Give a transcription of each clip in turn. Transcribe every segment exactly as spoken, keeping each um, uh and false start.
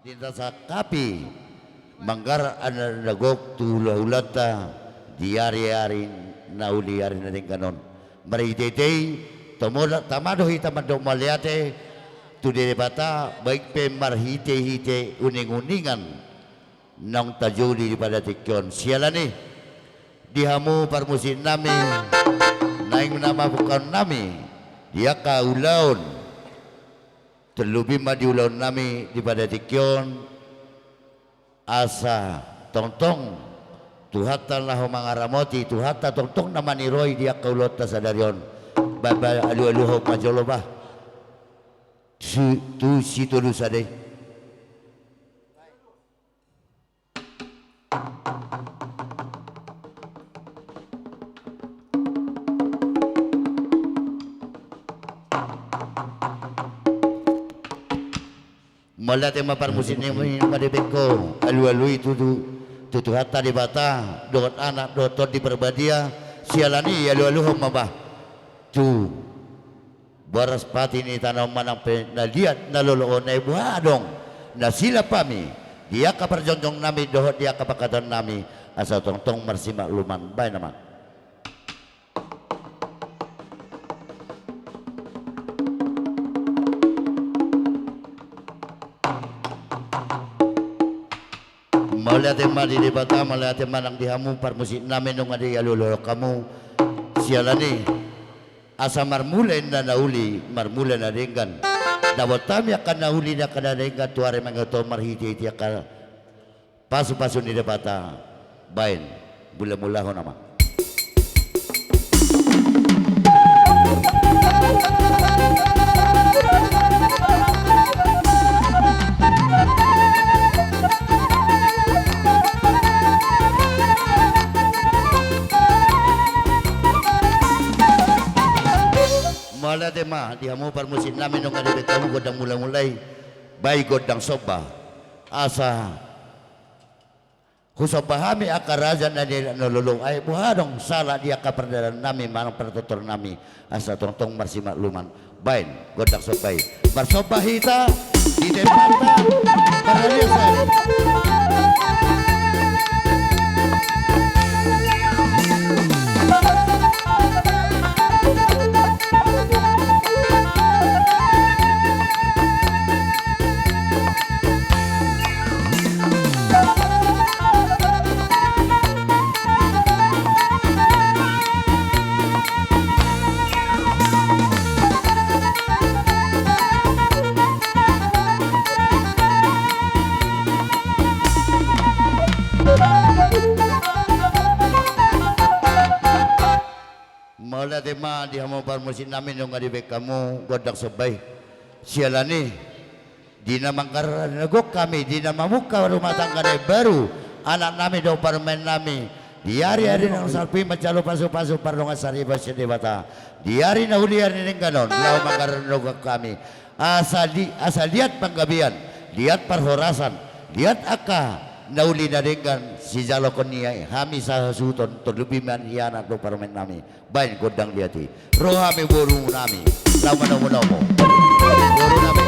Di na sangkapi manggarar anak na gok tu hulahulanta di ari-ari na uli, ari na denggan on. Marhitehite i tama do hita mandok mauliate tu Debata, baik pe marhitehite uninguningan naung tajou di pada tingki on. Siala ni i, di hamu parmusiknami, naeng na mamungkaonnami di angka ulaon, terlebih ma di ulaonnami di pada tingki on, asa tongtong Tuhanta laho mangaramoti, Tuhanta tongtong na maniroi di angka ulaonta sadari on. Bahen ma alualuhon ma jolo bah tu Sitolu Sada i. Mauliate ma parmusiknami, nunga dibahen ho alualu i tu, tu, tu Tuhanta Debata dohot Anak dohot Tondi Parbadia. Siala ni i alualuhon ma bah tu boras pati ni tano on manang pe na liat na lolo on, ai boha adong na silap hami di angka parjongjongnami dohot di angka pangkataonnami, asa tongtong marsimakluman. Bahen amang. Mauliate ma di Debata, mauliate ma nang di hamu parmusiknami, nunga dialualuhon hamu. Siala ni i, asa marmula inna na uli, marmula na denggan. Dapotan hami angka na uli, angka na denggan tu ari mangihut on marhitehite angka pasupasu ni Debata. Bahen, mulamulahon amang. Mauliate ma di hamu parmusiknami, nunga dibahen hamu gondang mulamula i. Bahen gondang somba. Asa husomba hami angka raja na nilehon na lolo, ai boha adong sala di angka pardalanannami manang partortorannami, asa tongtong marsimakluman. Bahen gondang somba i. Marsomba hita di tempatna. Marhadiah sari. Mauliate ma di hamu parmusiknami, nunga dibahen hamu gondang somba i. Siala ni i, di na manggarar na gok hami, di na mamungka rumah tangga na imbaru anaknami dohot parumaennami, di ari-ari na salpu i manjalo pasupasu pardongansaripeon sian Debata, di ari na uli, ari na denggan on laho manggarar na gok hami. Asa di, asa liat panggabean, liat parhorasan, liat angka na uli na denggan sijaloon ni hami sahasuhuton, terlebih ma di anak dohot parumaennami. Bahen gondang liat i. Ro hami borunami laho manomunomu. Borunami.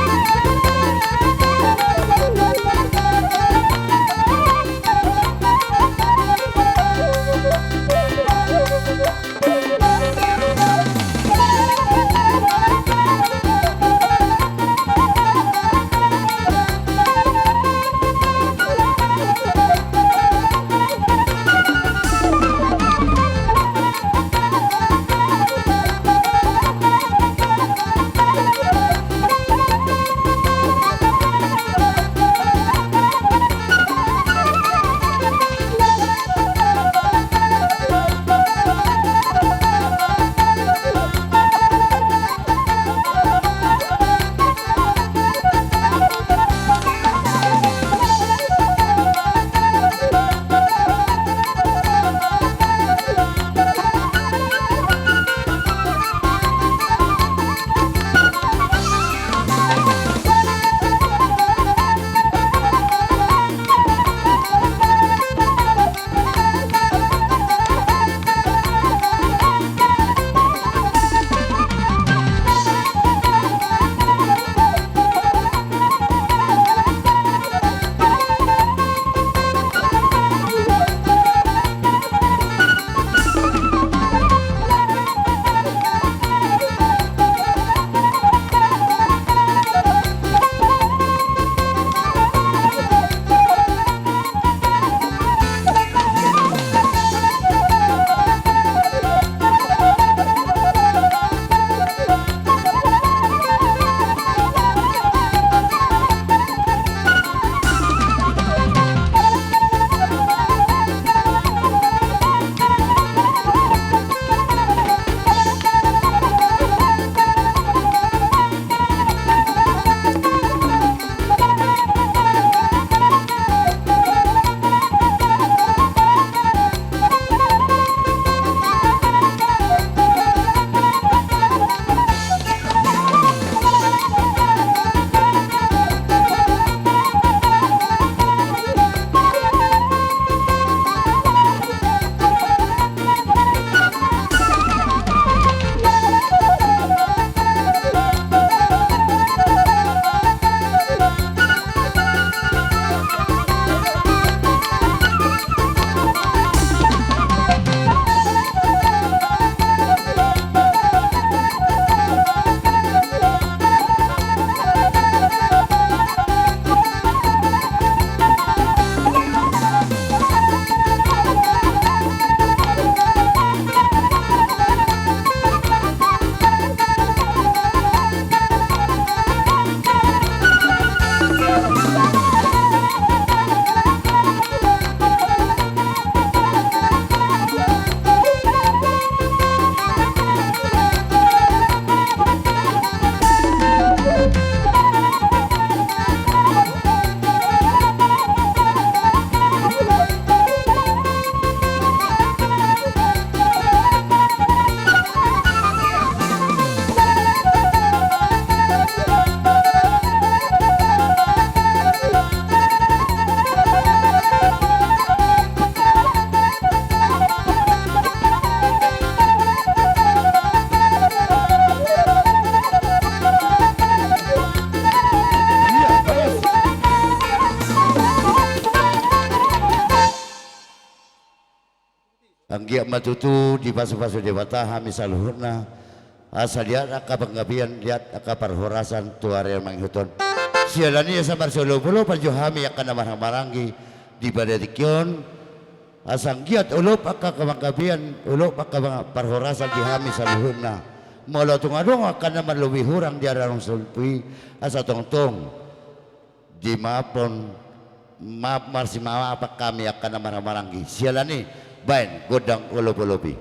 Anggiat ma tutu dipasupasu Debata hami saluhutna, asa liat angka panggabean, liat angka parhorasan tu ari na mangihut on. Siala ni i asa marsiolopolop jo hami angka na marhahamaranggi di pada tingki on, asa anggiat olop angka panggabean, olop angka parhorasan di hami saluhutna. Molo tung adong angka na marlobi hurang di ari na mangihut i, asa tongtong dimaafhon, maaf, marsimaafan hami angka na marhahamaranggi. Siala ni i, baen gondang olopolop i.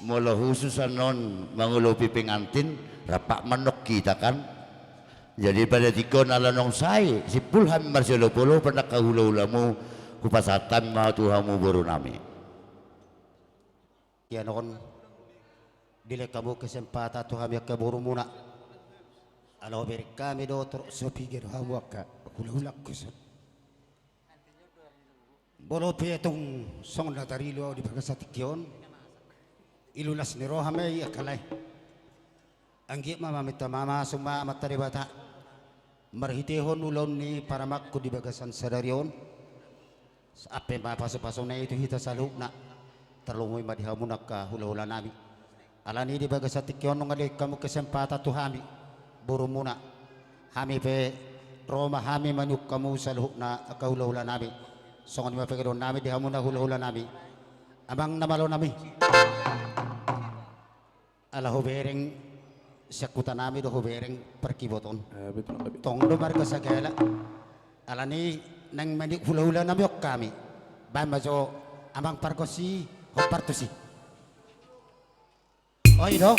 Molo husus annon mangolopi pengantin, rap ma annon hita kan. Jadi pada tingki on ala naung sae simpul hami marsiolopolop, angka hulahulamu, hupasahat hami ma tu hamu borunami. Ia annon, dilehon hamu kesempatan tu hami angka borumuna. Ala hubereng hami do torop so piga do hamu angka hulahulangku son. Molo pe tung songon na tarilo ahu di bagasan tingki on, ilulas ni roha ma i angka lae. Anggiat ma maminta mamasu ma Amanta Debata marhitehon ulaon ni parumaenku di bagasan sadari on. Sampe ma pasupasuna i tu hita saluhutna. Tarlumobi ma di hamu angka hulahulanami. Alani i di bagasan tingki on nunga dilehon hamu kesempatan tu hami borumuna. Hami pe ro ma hami manungkun hamu saluhutna angka hulahulanami. Songon i ma pangidoannami di hamu na hulahulanami. Amang na malonami. Ala hubereng sian hutanami do hubereng parkiboton. Eh, betul, betul. Tong do marga Sagala. Alani i naeng maniop hulahulanami on hami. Baen ma jo amang pargonsi hombar tusi. Oi do.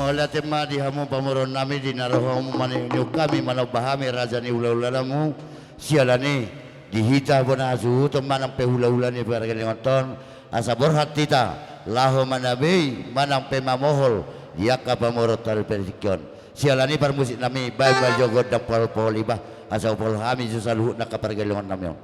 Mauliate ma di hamu pamoruon nami, di na ro hamu maniuk-niuk hami, manomba hami raja ni hula-hula namu. Siala ni i, di hita bona hasuhuton manang pe hula-hula ni pargellengonta on, asa borhat hita laho manabei manang pe mamohol di angka pamoruonta di partingkian on. Siala ni i, parmusik nami, baen ma jo gondang pohol-pohol i, bah, asa hupaboa hami jo saluhutna angka pargellengon nami on.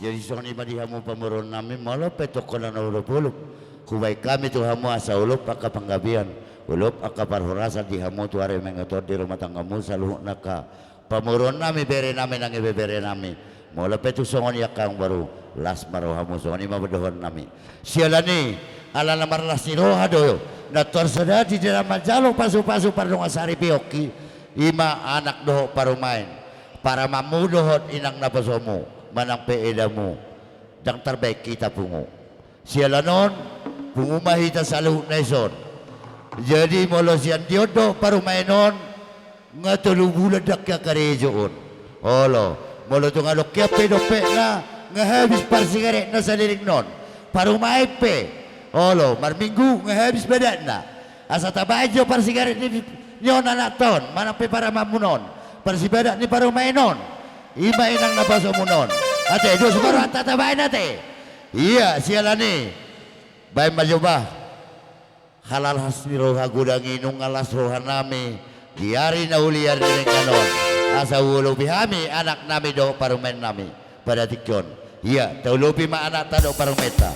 Jadi songon i ma di hamu pamoruon nami, molo pe tongko na olo-olo, hubaen hami tu hamu asa olop angka panggabean, olop angka parhorasan di hamu tu ari mengeton di rumah tanggamu saluhutna angka pamoruon nami, bere nami nang ibebere nami. Molo pe tung songon i angka amangboru, las ma rohamu, songon i ma dohonon nami. Siala ni i, ala na marlas ni roha do na tor sada di dalan manjalo pasu-pasu pardongan saripeonki, i ma anak dohot parumaen, parumaenmu dohot inang naposomu, manang pe edamu, ndang tarbaen hita pungu. Siala ni on, pungu ma hita saluhutna dison. Jadi molo sian dia on dohot parumaen on, nga tolu bulan ndang hea karejo on. Olo, molo tung adong hea pe dompetna, nga habis parsigaretna saleleng ni on. Parumaen pe, olo, marminggu nga habis badanna. Asa tabaen jo parsigaret ni, ni on anakta on, manang pe parumaenmuna on, parsibadat ni parumaen on, i ma inang naposomuna on. Ate, dos ma rohanta tabaen ate. Ia, siala ni i, baen ma jo bah. Ala las ni roha godang i, nunga las roha nami, Di ari na uli ari denggan on, asa huolopi hami anaknami dohot parumaennami pada tingki on. Ia, taolopi ma anakta dohot parumaenta.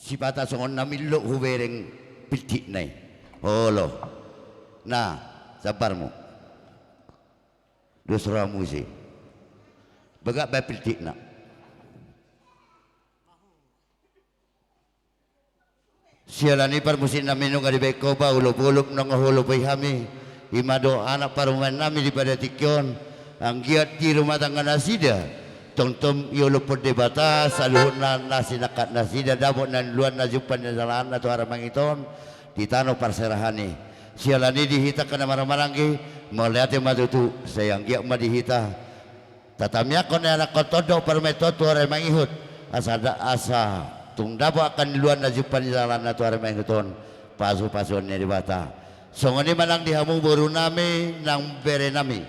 Sipata songon na millo hubereng piltikna i. Olo. Na, sabarmu. Dos roha muse. Bagak baen piltikna. Siala ni i parmusiknami, nunga dibaen ho ba olopolop naung huolopi hami, i ma dohot anak parumaennami di pada tingki on, anggiat di rumah tangga nasida tongtong iolophon Debata saluhutna na sinangkap nasida, dapot na niluluan na jumpang ni jalahanna tu ari Mangihut on di tano parserahan i. Siala ni i di hita angka na marhahamaranggi, mauliate ma tutu, sai anggiat ma di hita tatamiangkon ni anakhonta on dohot parumaenta on tu ari Mangihut, asa da-, asa tung dapot angka niluluan na jumpang ni jalahanna tu ari Mangihut on, pasupasuon ni Debata. Songon i ma nang di hamu borunami nang berenami,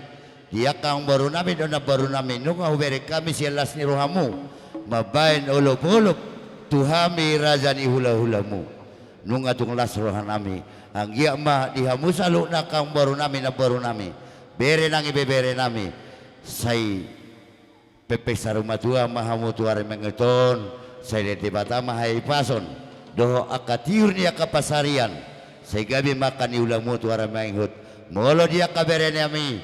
di angka amangborunami dohot namborunami, nunga hubereng hami sian las ni rohamu mambaen olopolop tu hami raja ni hulahulamu. Nunga tung las rohanami, anggiat ma di hamu saluhutna angka amangborunami namborunami, bere nang ibeberenami, sai pempek saur matua ma hamu tu ari Mangihut on, sai dilehon Debata ma hahipason dohot angka tiur ni angka pansarian, sai gabe ma angka ni ulaonmu tu ari Mangihut. Molo di angka berenami,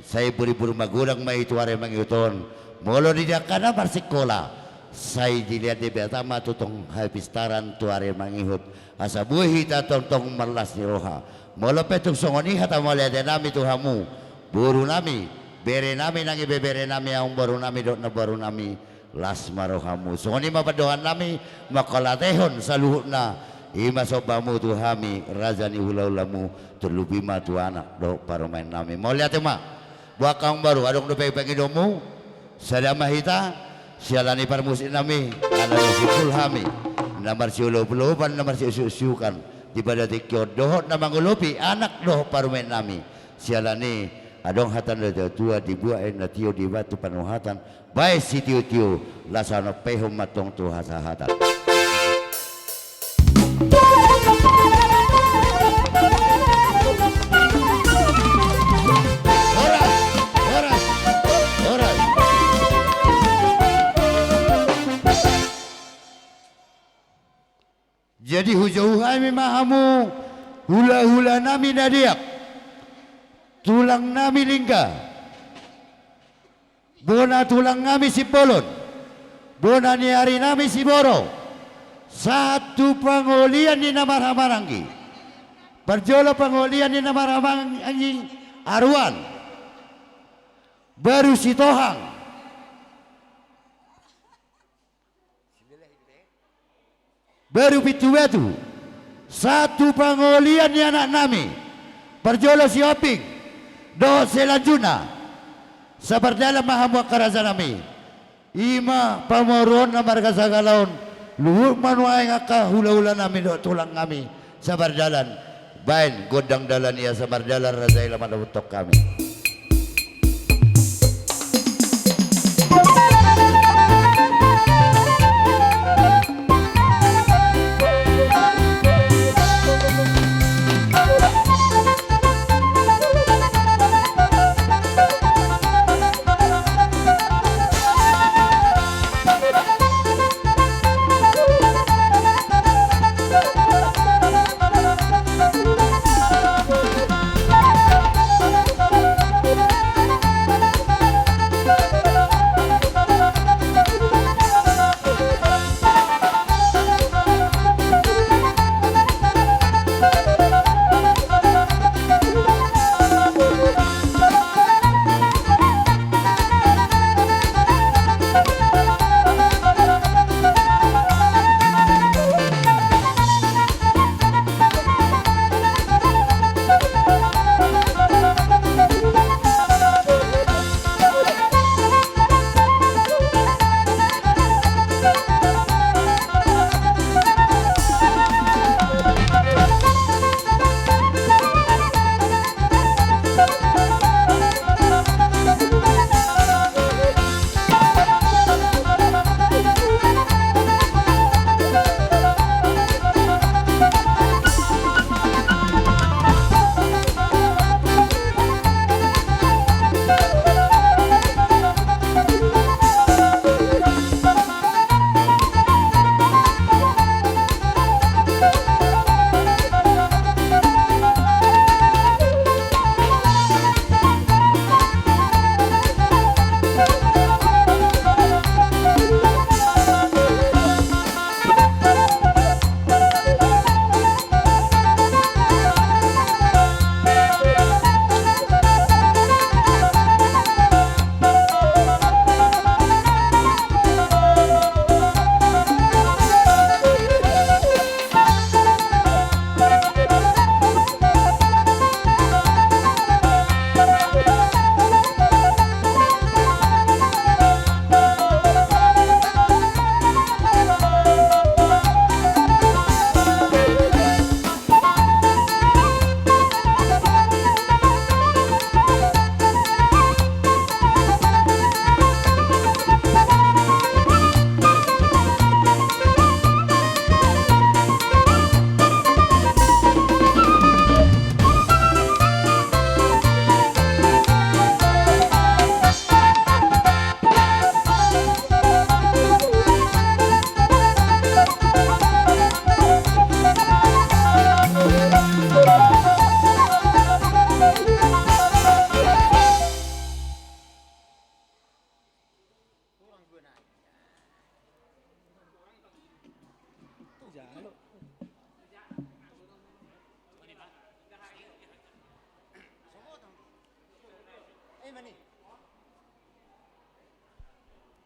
sai buriburi magodang ma i tu ari Mangihut on. Molo di angka na marsikola, sai dilehon Debata ma tongtong hapistaran tu ari Mangihut, asa boi hita tongtong marlas ni roha. Molo pe tung songon i hata mauliatenami tu hamu borunami, berenami nang ibeberenami, amangborunami dohot namborunami, las ma rohamu. Songon i ma pandohannami manghalatehon saluhutna, i ma sombamu tu hami raja ni hulahulamu, terlebih ma tu anak dohot parumaennami. Mauliate ma. Boha angka amangboru, adong dope pangidoanmu? Sada ma hita. Siala ni i parmusiknami, ala ni simpul hami na marsiolopolopan, na marsiusukusukuan di pada tingki on dohot na mangolopi anak dohot parumaennami. Siala ni i, adong hata ni natuatua: Dibuat aek na tio, dibantu panuhatan, baen sitiotio, laos anompa i ma antong tu hasahatan. Horas, horas, horas. Jadi hujou hami ma hamu hulahulanami na deak, tulangnami Lingga, bona tulangnami Simbolon, bona ni arinami Siborok, sahat tu pangolian ni na marhahamaranggi. Parjolo pangolian ni na marhahamaranggi Aruan, baru Sitohang, baru Pintubatu, sahat tu pangolian ni anaknami, parjolo Sihombing dohot selanjutna. Sapardalan ma hamu angka rajanami. I ma pamoruonna marga Sagala on. Luhut ma nuaeng angka hulahulanami dohot tulangnami. Sapardalan. Baen gondang dalan i asa mardalan raja i, laho mandapothon hami.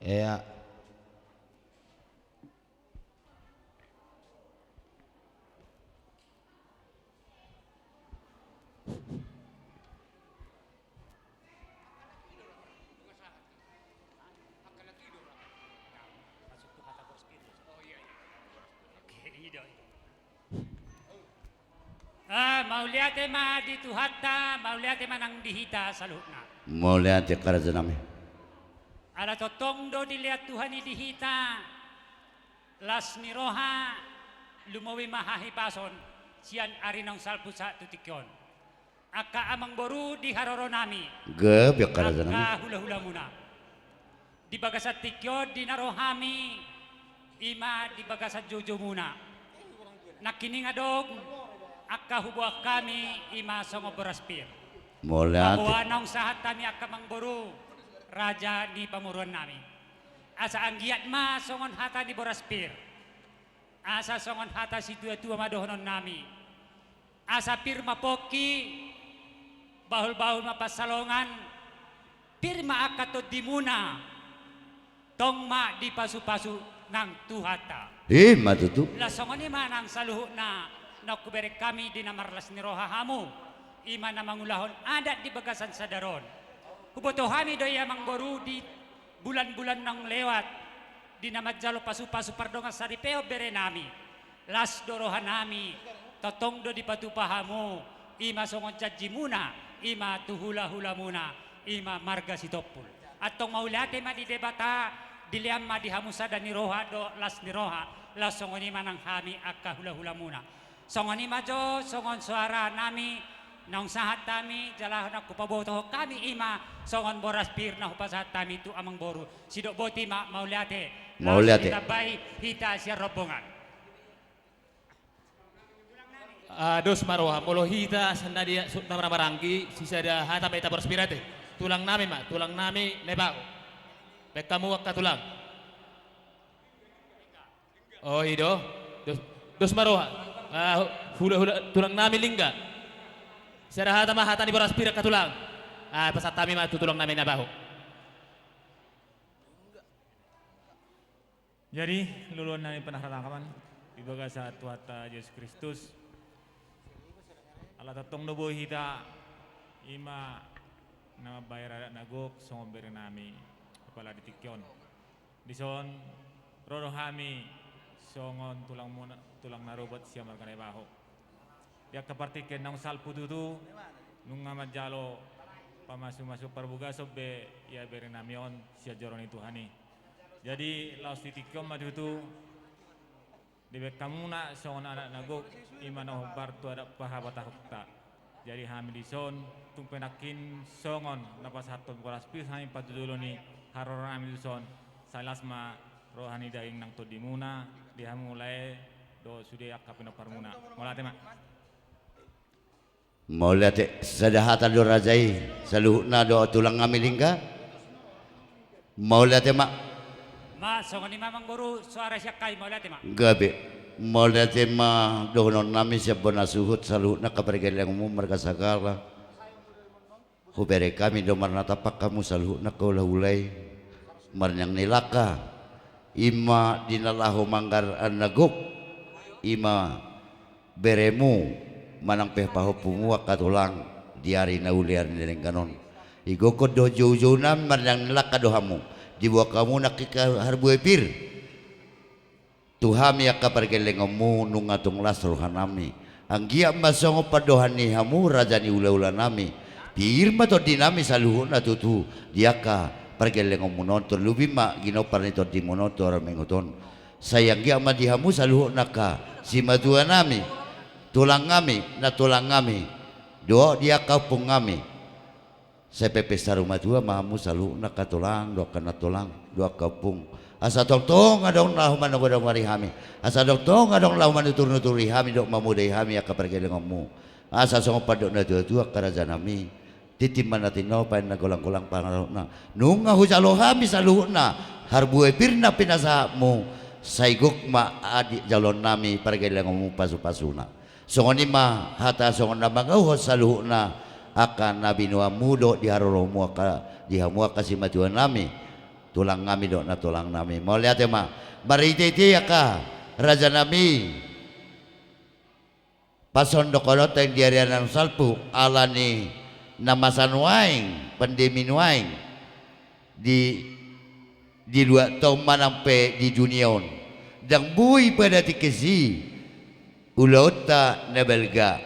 Ea. Ah, mauliate ma di Tuhanta, mauliate ma nang di hita saluhutna. Mauliate, angka rajanami. Ala tongtong do dilehon Tuhan i di hita las ni roha, lumobi ma hahipason sian ari naung salpu sahat tu tingki on. Angka amangboru di haroronami. Gabe, angka rajanami. Angka hulahulamuna. Di bagasan tingki on di na ro hami, i ma di bagasan joujoumuna. Nangkining adong angka huboan hami, i ma songon boras pir. Mauliate. Paboa naung sahat hami angka amangboru, raja ni pamoruonnami. Asa anggiat ma songon hata ni boras pir. Asa songon hata situatua ma dohononnami. Asa pir ma pongki, bahulbahul ma pansalongan, pir ma angka tondimuna, tong ma dipasupasu nang Tuhanta. I ma tutu. Las songon i ma nang saluhutna naung hubereng hami di na marlas ni roha hamu, i ma na mangulahon adat di bagasan sadari on. Huboto hami do i amangboru di bulanbulan naung lewat, di na manjalo pasupasu pardongansaripeon berenami. Las do rohanami, tongtong do dipatupa hamu, i ma songon janjimuna, i ma tu hulahulamuna, i ma marga Sitompul. Antong mauliate ma di Debata, dilehon ma di hamu sada ni roha dohot las ni roha, laos songon i ma nang hami angka hulahulamuna. Songon i ma jo, songon soaranami, naung sahat hami, jala naung hupabotohon hami i ma, songon boras pir na hupasahat hami tu amangboru. Sidok boti ma, mauliate. Mauliate. Laos ditambai hita sian rombongan. Ah, dos ma roha, molo hita sannari suhut na marhahamaranggi, sisada hata ma hita boras pir ate. Tulangnami ma, tulangnami na i bahu. Baen hamu angka tulang. O, i do. Dos, dos ma roha. Ah, hula, hula, tulangnami Lingga. Sada hata ma hata ni boras pir angka tulang. Ah, pasahat hami ma tu tulangnami na bahu. Jadi, luluan nami panaharatangaman, di bagasan Tuhanta Jesus Kristus. Ala tongtong do boi hita, i ma na mambahen adat na gok, songon berenami, apala di tingki on. Dison, ro do hami songon tulang muna, tulang na rubat sian marga Naibaho. Di angka partingkian naung salpu tutu, nunga manjalo pamasumasuon parbogason be ia berenami on sian joro ni Tuhan i. Jadi, laos di tingki on ma tutu, dibaen hamuna songon adat na gok, i ma na hombar tu adat pahabatahonta. Jadi hami dison, tung pe nangkin songon na pasahathon boras pir hami patujolo ni haroro nami dison, sai las ma roha ni daging nang tondimuna, di hamu lae dohot sude angka pinomparmuna. Mauliate ma. Mauliate, sada hata do raja i, saluhutna dohot tulang nami Lingga. Mauliate ma. Ma, songon i ma amangboru, soara sian hami, mauliate ma. Gabe. Mauliate ma dohonon nami sian bona suhut, saluhutna angka pargellengonmu marga Sagala. Hubereng hami do marnatampak hamu saluhutna angka hulahula i. Marninang ni langka, i ma di na laho manggarar na gok, i ma beremu manang pe pahompumu angka tulang di ari na uli, ari na denggan on. Igokhon dohot joujounami marninang ni langka do hamu, diboan hamu nangkin harbue pir tu hami angka pargellengonmu, nunga tung las rohanami. Anggiat ma songon pandohan ni hamu raja ni hulahulanami, pir ma tondinami saluhutna tutu di angka pargellengonmuna on, terlebih ma ginompar ni tondimuna on tu ari Minggu on. Sai anggiat ma di hamu saluhutna angka simatuanami, tulangnami, nantulangnami, dohot di angka ompungnami. Sai pepesa ruma tua ma hamu saluhutna angka tulang, dohot angka nantulang, dohot angka ompung. Asa tongtong adong laho manogadogari hami. Asa tongtong adong laho manuturnuturi hami, dohot mamodai hami angka pargellengonmu. Asa songon pandok natuatua angka rajanami. Tintin ma na tinopa, baen na golanggolang pangarahutna. Nunga hujalo hami saluhutna harbue pir na pinasahatmu. Sai gok ma adi jaloonnami pargellengonmu pasupasuna. Songon i ma hata songon na mangauhon saluhutna angka na binoanmu dohot di haroromu angka, di hamu angka simatuanami, tulangnami dohot nantulangnami. Mauliate ma. Marhitehite angka rajanami, pasondok on tong di ari na salpu, ala ni na masa nuaeng, pandemi nuaeng, di, di luat on manang pe di dunia on, ndang boi pada tingkos i ulaonta na balga.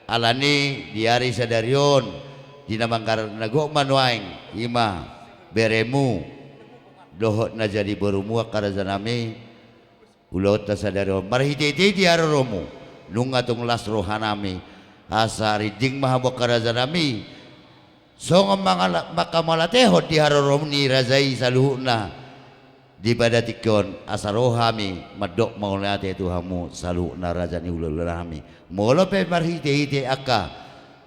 Ala ni di ari sadari on, di na manggarar na gok ma nuaeng, i ma beremu dohot na jadi borumu angka rajanami, ulaonta sadari on. Marhitehite di haroromu, nunga tung las rohanami, asa rinding ma hamu angka rajanami, songon mangala-, mangkamauliatehon di haroro ni raja i saluhutna di pada tingki on, asa ro hami mandok mauliate tu hamu saluhutna raja ni hulahulanami. Molo pe marhitehite angka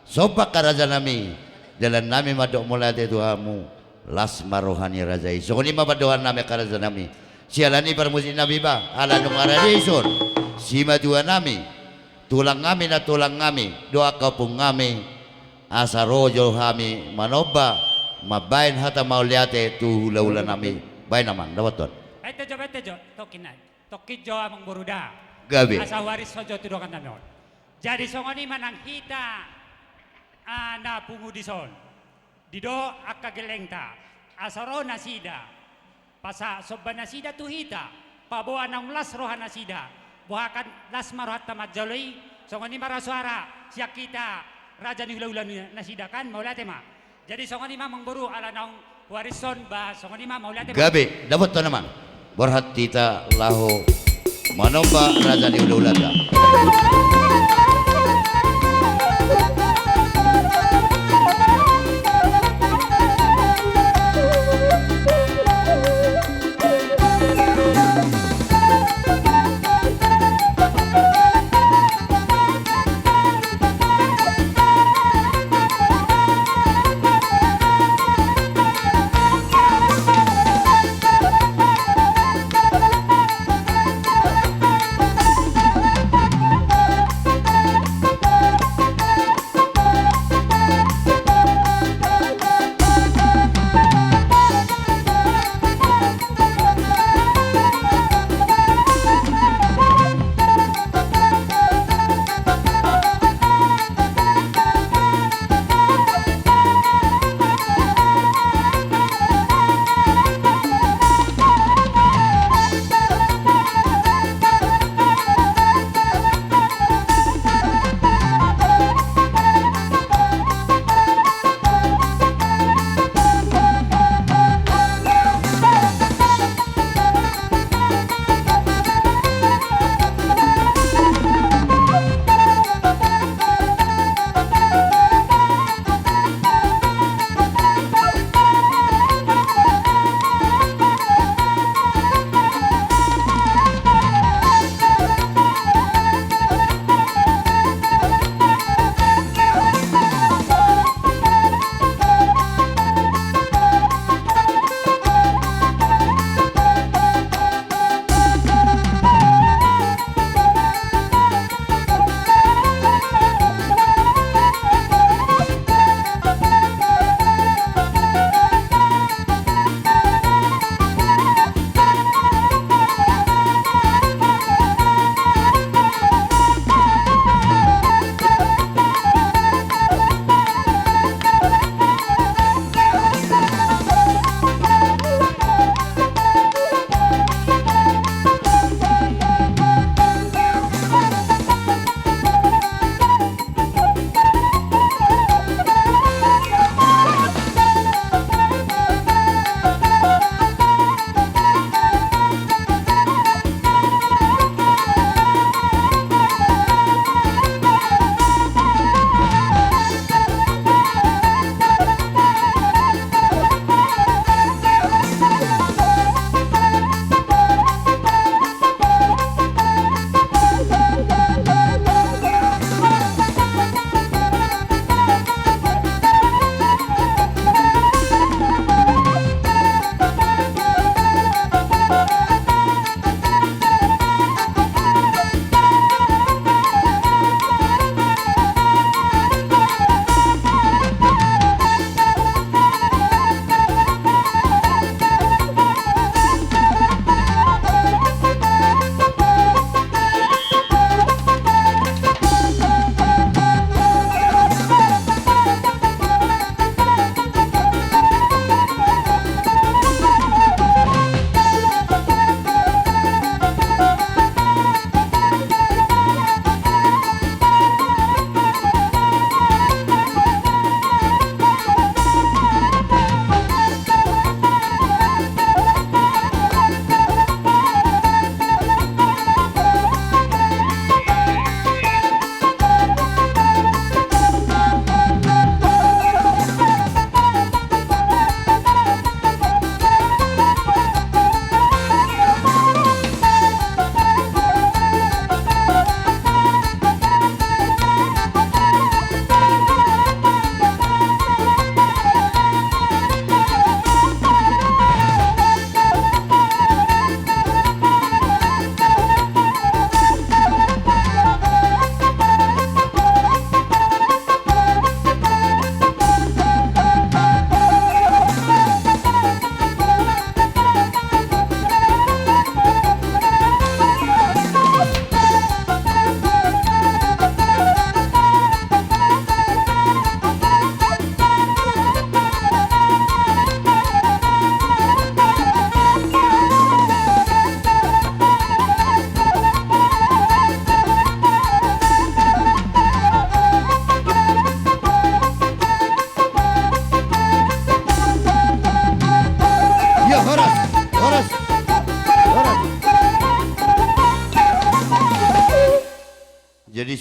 somba angka rajanami, dalannami mandok mauliate tu hamu, las ma roha ni raja i. Songon i ma pandohannami angka rajanami. Siala ni parmusiknami ba, ala nunga rade dison simatuanami, tulangnami, nantulangnami dohot angka ompungngami, asa ro jo hami manomba, mambahen hata mauliate tu hulahulanami. Bahen amang, dapothon. Bahen jo, bahen jo, tongkin nai. Tongkin jo amang boru da. Gabe. Asa huarishon jo tu dongannami on. Jadi songon i ma nang hita, ah, na pungu dison. Didok angka gellengta, asa ro nasida, pasa somba nasida tu hita, paboa naung las roha nasida, boha kan las ma rohanta manjalo i. Songon i ma ra suara sian hita, raja ni hulahula ni nasida kan, mauliate ma. Jadi songon i ma amang boru, ala naung huarishon ba, songon i ma, mauliate ma. Gabe, dapothon amang. Borhat hita laho manomba raja ni hulahulanta.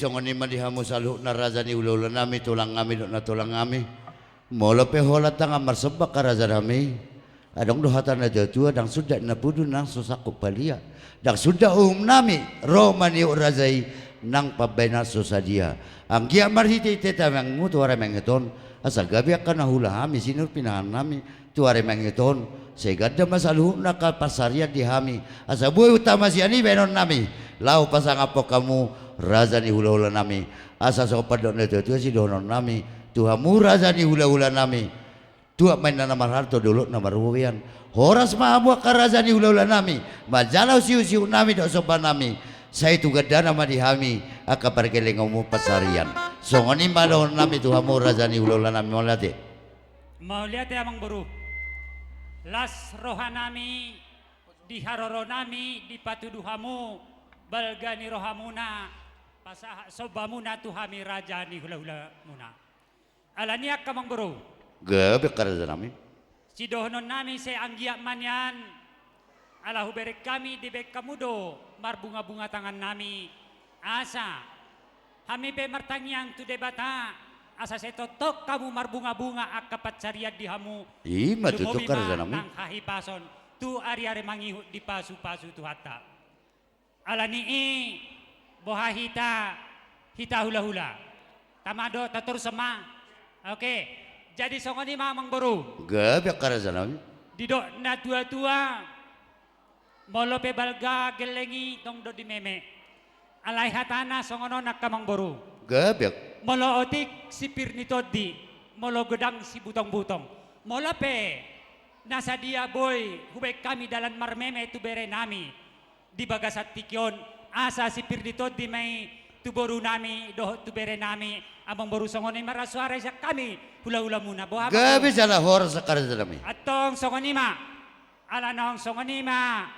Songon i ma di hamu saluhutna raja ni hulahulanami, tulangnami dohot nantulangnami. Molo pe holan tangan marsomba angka rajanami, adong do hata ni natuatua: Ndang suda na pudu nang so sangkup palia, ndang suda uhumnami ro manihut raja i nang pambahenan so sadia. Anggiat marhitehite tanganmu tu ari mangihuthon, asa gabe angka na huula hami sinur pinahannami tu ari mangihuthon, sai ganda ma saluhutna angka pansarian di hami, asa boi hutamasian i bahenonnami laho pasangaphon hamu raja ni hulahulanami. Asa songon pandok ni natuatua sidohononnami tu hamu raja ni hulahulanami: Tuat ma inna na marhalto, dolok na marbubuhan. Horas ma hamu angka raja ni hulahulanami manjalo sihusihutnami dohot sombanami, sai tu gandana ma di hami angka pargellengonmu pansarian. Songon i ma dohononnami tu hamu raja ni hulahulanami. Mauliate. Mauliate, amangboru. Las rohanami di haroronami dipatudu hamu balga ni rohamuna, pasahat sombamuna tu hami raja ni hulahulamuna. Alani i, angka amangboru, gabe, angka rajanami, sidohononnami sai anggiat ma nian ala hubereng hami, dibahen hamu do marbungabunga tangannami, asa hami pe martangiang tu Debata asa sai tongtong hamu marbungabunga angka pansarian di hamu. I ma tutu, lumobi ma, angka rajanami, nang hahipason tu ariari mangihut dipasupasu Tuhanta. Alani i, boha hita, hita hulahula? Tama do, tatorushon ma. Oke. Jadi songon i ma, amangboru, gabe, angka rajanami, didok natuatua: Molo pe balga gelleng i, tong do dimeme. Alai hatana songon on, angka amangboru, gabe, molo otik sipir ni tondi, molo godang sibutongbutong. Molo pe na sadia boi hubahen hami dalan marmeme tu berenami di bagasan tingki on, asa sipir ni tondi ma i tu borunami dohot tu berenami. Amangboru, songon i ma ra suara sian hami hulahulamuna. Boha, amangboru? Gabe jala horas, angka rajanami. Antong songon i ma. Ala naung songon i ma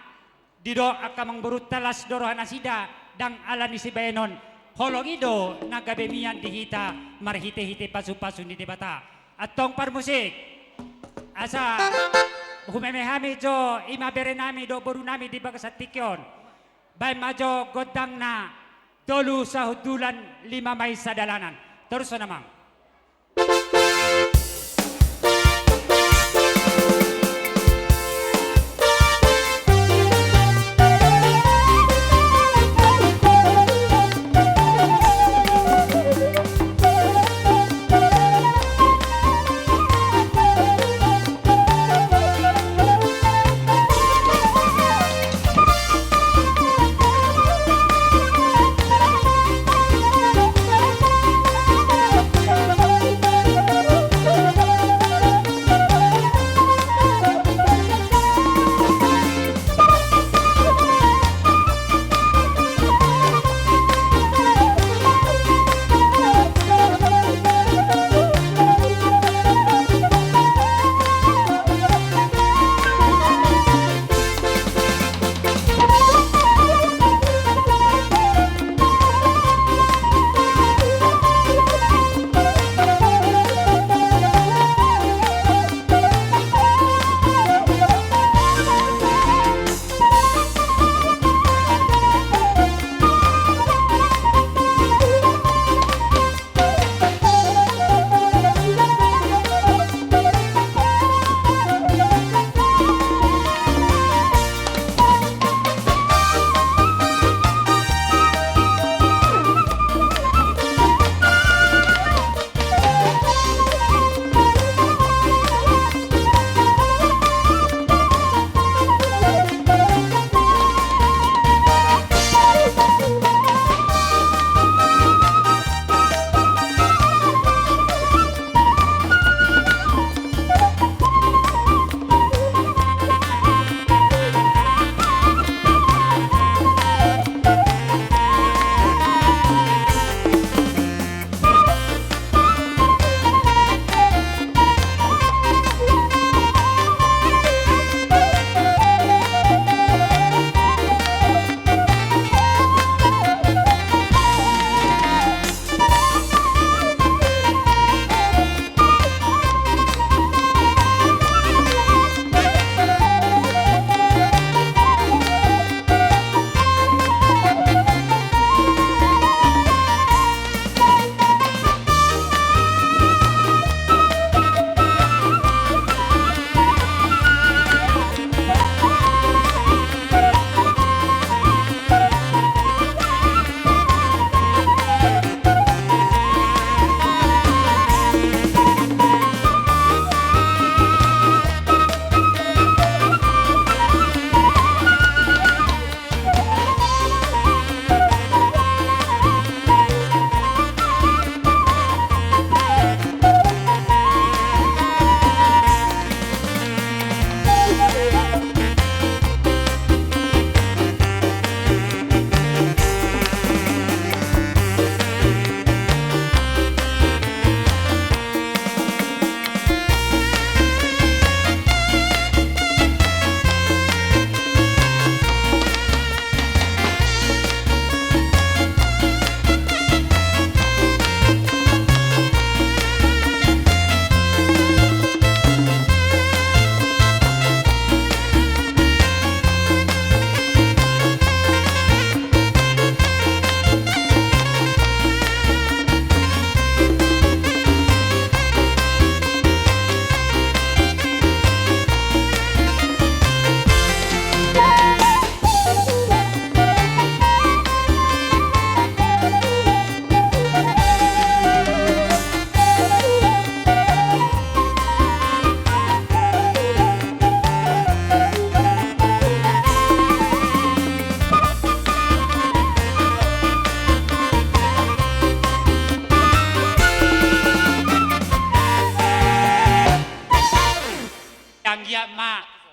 didok angka amangborunta: las do roha nasida, ndang ala ni sibahenon. Holong i do na gabe mian di hita marhitehite pasupasu ni Debata. Antong parmusik, asa humeme hami jo i ma berenami dohot borunami di bagasan tingki on. Bahen ma jo gondangna: Tolu Sahundulan, Lima Maesa Dalanan. Torushon, amang.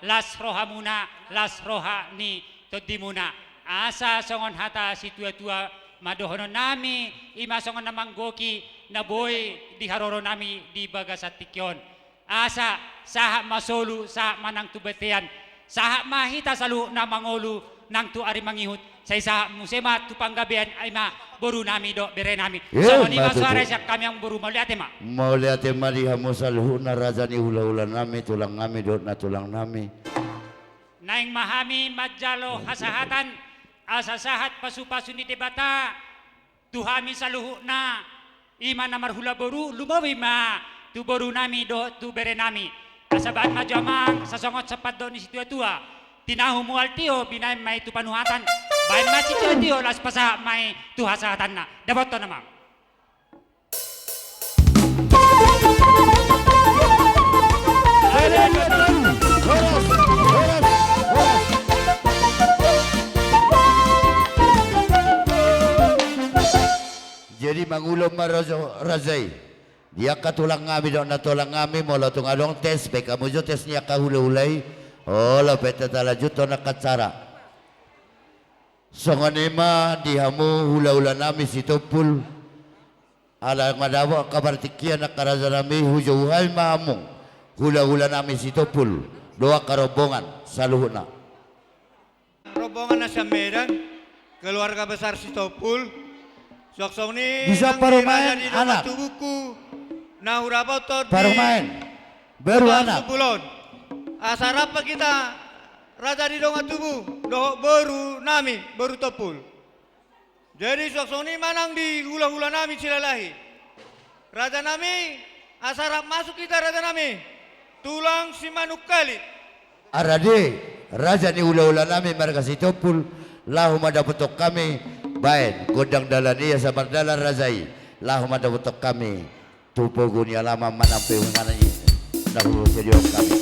Las rohamuna, las roha ni tondimuna. Asa songon hata situatua ma dohononnami, i ma songon na manggohi na boi di haroronami di bagasan tingki on. Asa sahat ma solu, sahat ma nang tu bontean, sahat ma hita saluhutna mangolu nang tu ari mangihut, sai sahat muse ma tu panggabean, i ma borunami dohot berenami. Songon i ma suara sian hami amangboru, mauliate ma. Mauliate ma di hamu saluhutna raja ni hulahulanami, tulangnami dohot natulangnami. Naeng ma hami manjalo hasahatan, asa sahat pasupasu ni Debata tu hami saluhutna, i ma na marhula boru, lumobi ma tu borunami dohot tu berenami. Asa baen ma jo amang sasongon sahat do ni situatua: Tinahu mual tio, binaen ma i tu panuhatan. Baen ma sitio-tio, laos pasahat ma i tu hasahatanna. Dapothon amang. Jadi mangulon ma raja, raja i. Di angka tulangnami dohot natulangnami, molo tung adong tes, baen hamu jo tes ni angka hulahula i. Olo, pe talanjuthon angka acara. Songon i ma di hamu hulahulanami Sitompul. Ala nga dapot angka partingkian angka rajanami, hujou hami ma hamu hulahulanami Sitompul dohot angka rombongan saluhutna. Rombongan na sian Medan, keluarga besar Sitompul. Suang songon i nang di raja ni dongan tubungku na hudapothon di Sitompul on. Asa rap ma hita raja ni dongan tubu dohot borunami, boru Tompul. Jadi suang songon i ma nang di hulahulanami Silalahi. Rajanami, asa rap masuk hita rajanami. Tulang Simanungkalit. Arade, raja ni hulahulanami marga Sitompul, laho ma dapothon hami, baen gondang dalan i asa mardalan raja i, laho ma dapothon hami tu pogu ni alaman manang pe hungana i na husedihon hami.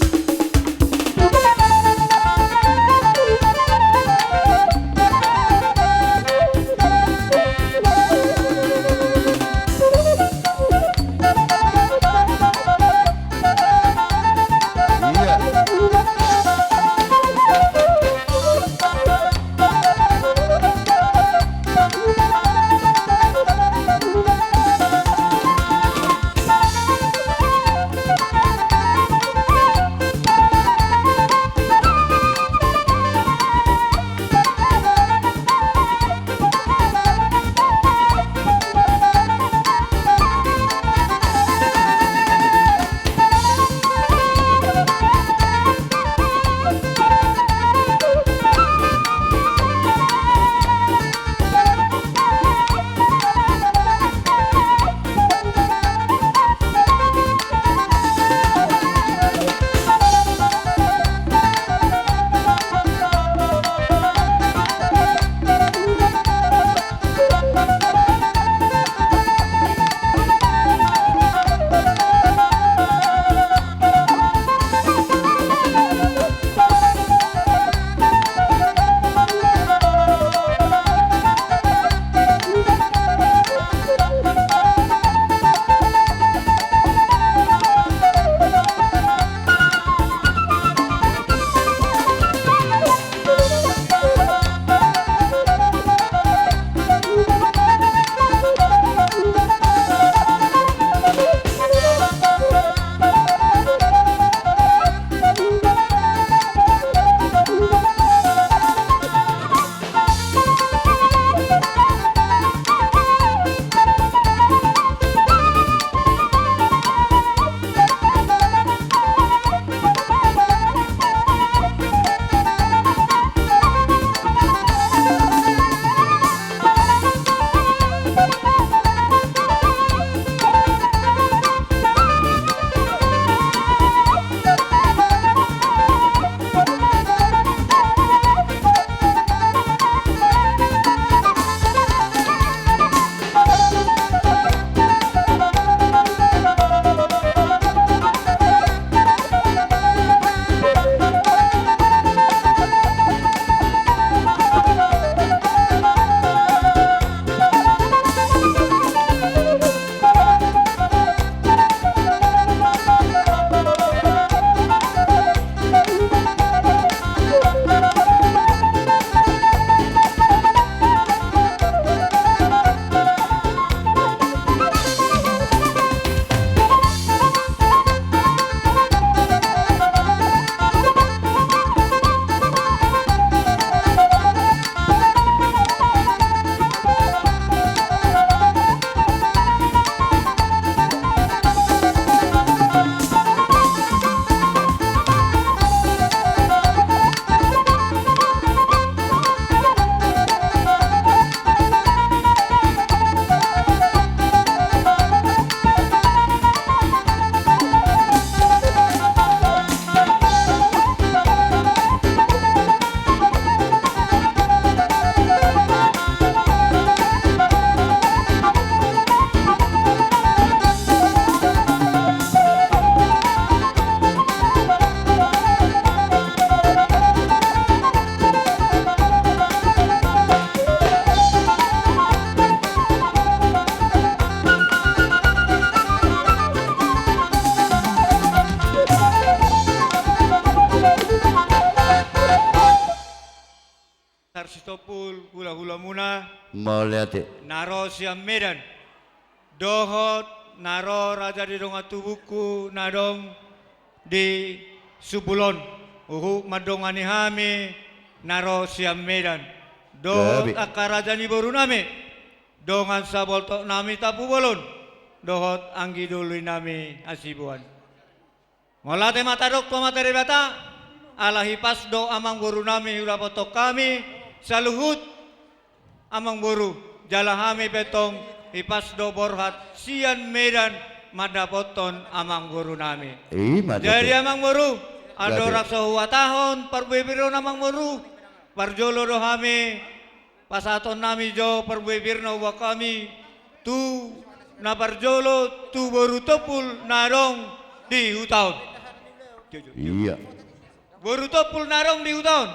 Tompul hulahulamuna. Mauliate. Na ro sian Medan. Dohot na ro raja ni dongan tubungku na adong di Sumbulan. Huhut mandongani hami na ro sian Medan. Dohot angka raja ni borunami. Dongan saboltoknami Tampubolon. Dohot anggi doli nami Hasibuan. Mauliate ma tadok tu Amanta Debata, ala hipas do amangborunami hudapothon hami saluhut amangboru, jala hami pe tong hipas do borhat sian Medan mandapothon amangborunami. Ima tutu. Jadi amangboru, andorang so huhatahon parbuebir on amangboru, parjolo do hami pasahatonnami jo parbuebirna huboan hami tu na parjolo tu boru Tompul na adong di huta on. Iya. Boru Tompul na adong di huta on.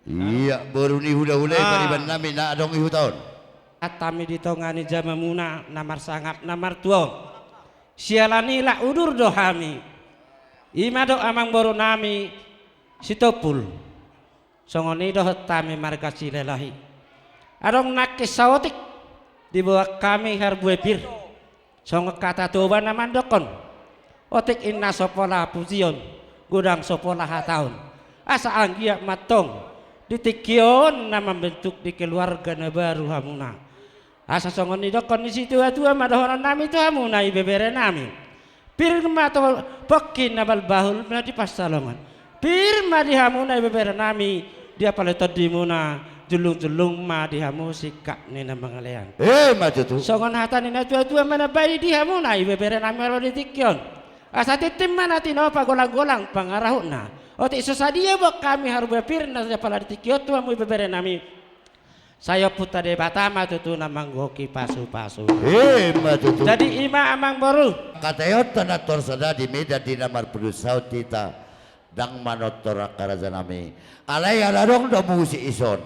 Iya, boru ni hulahula i, ah, paribannami na adong di huta on. Hami di tonga ni jamamuna na marsangap na martua on. Siala ni lak udur do hami. Ima do amangborunami si Tompul. Songon i dohot hami marga Silalahi. Adong nangkin saotik diboan hami parbuebir. Songon hata Toba na mandokhon: Otik inna so pola pujion, godang so pola hataon. Asa anggiat ma antong di tingki on na mambentuk di keluarga na baru hamuna. Asa songon nidokhon ni situatua ma dohononnami tu hamuna ibeberenami. Pir ma tu pongki na balbahul na di pansalongan. Pir ma di hamuna ibeberenami, di apala tondimuna, jullungjulung ma di hamu singkat ni na mangalean. Ima tutu. Songon hata ni natuatua manambai di hamuna ibeberenami ro di tingki on. Asa tintin ma na tinopa, golanggolang pangarahutna. Otik so sadia boan hami parbuebirna di apala di tingki on tu hamu ibeberenami. Sai Ompunta Debata ma tutu na manggohi pasupasu. Ima tutu. Jadi ima amangboru. Hataionta na torus sada di Medan di na marpudun saut hita, ndang manortor angka rajanami. Alai ala adong do musik dison.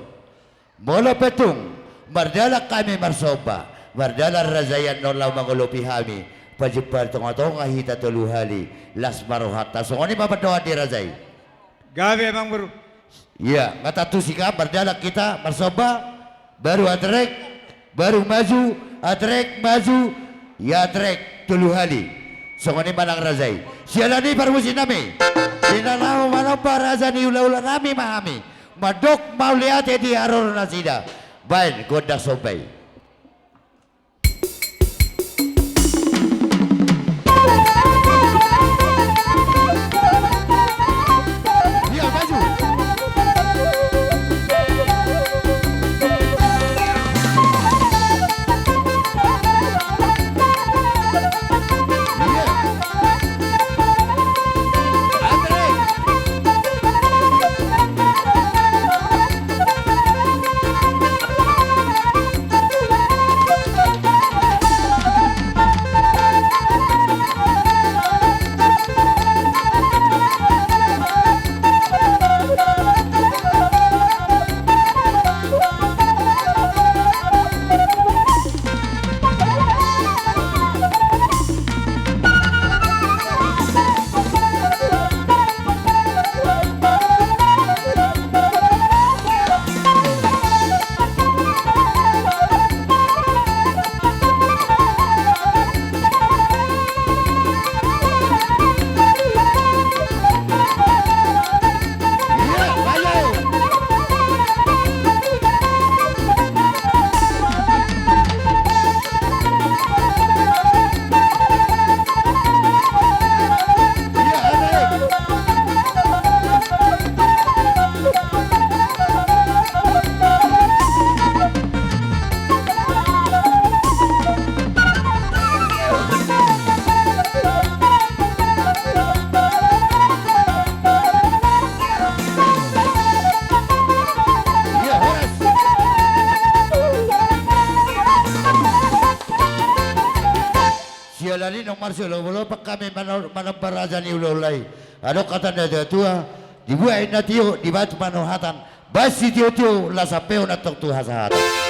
Molo pe tung mardalan hami marsomba, mardalan raja i annon laho mangolopi hami, pajumpang di tongatonga hita tolu hali, las ma rohanta. Songon i ma pandohan ni raja i. Gabe amangboru. Iya, nga tantu sian mardalan hita marsomba, baru atrek, baru maju, atrek, maju, ya atrek, tolu hali. Songon i ma nang raja i. Siala ni i parmusiknami, di na laho manomba raja ni hulahulanami ma hami mandok mauliate di haroro nasida. Baen gondang somba i. Siala ni i nunga marsiolopolop hami mano-, manomba raja ni hulahula i. Adong hata ni natuatua, dibuat inna tio, dibahen ma nuaeng hata, bahen sitiotio, las hape on antong tu hasahatan.